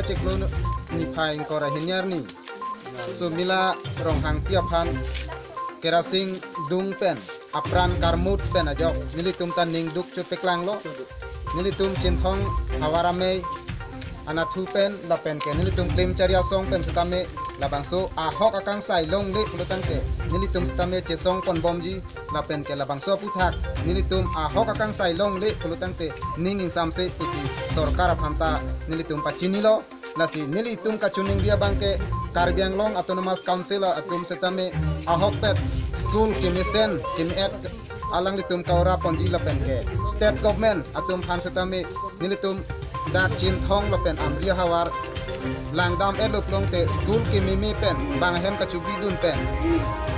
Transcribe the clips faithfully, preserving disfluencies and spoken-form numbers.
chiklo niphai ingkoi ra hini arni Sumila Ronghangpi aphan kerosene dung pen apran karmut pen ajok nelitum ta ningduk chotpeklang lo. Nelitum Chinthong Havar Amei anatthu pen lapen ke nelitum Klimchari asong pen setame labangso ahok akangsai longle pulotangte nelitum setame chesong ponbomji lapen ke labangso aputhak nelitum ahok akangsai longle pulotangte ning ingsamse pusi sorkar aphan ta nelitum pachinilo. Lasi nelitum kachiningri abang ke Karbi Anglong Autonomous Council atum setame ahokpet school kemesen keme-et alanglitum kaura ponji lapen ke state government atum aphan setame nelitum dak Chinthong lapen Amri ahavar langdam-et lo pulotangte school kememe pen bang ahem kachobidun pen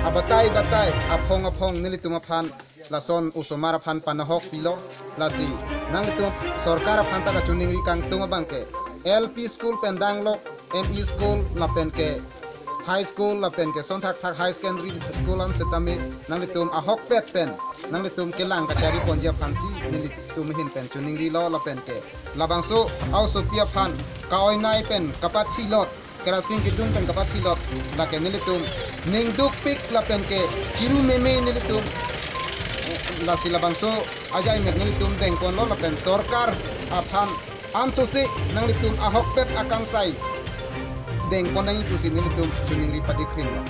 abatai batai aphong aphong nelitum aphan lason osomar aphan panahok pilo. Lasi nanglitum sorkar aphan ta kachiningri kangtung abang ke L P school pen danglok M E school lapen ke high school lapen ke sonthakthak high secondary school an setame nanglitum ahokpet pen nanglitum kelang kachari ponji aphansi nelitum ahin pen chiningrilo lapen ke labangso a-osopi aphan ka-oinai pen kapathilot kerosene kedung pen kapathilot lake nelitum ningdukpik lapen ke chiru meme nelitum, eh, lasi labangso ajaimek nelitum dengponlo lapen sorkar aphan ansose nanglitum ahokpet akangsai dengpon nangji pusi nelitum chiningri padikrinlo.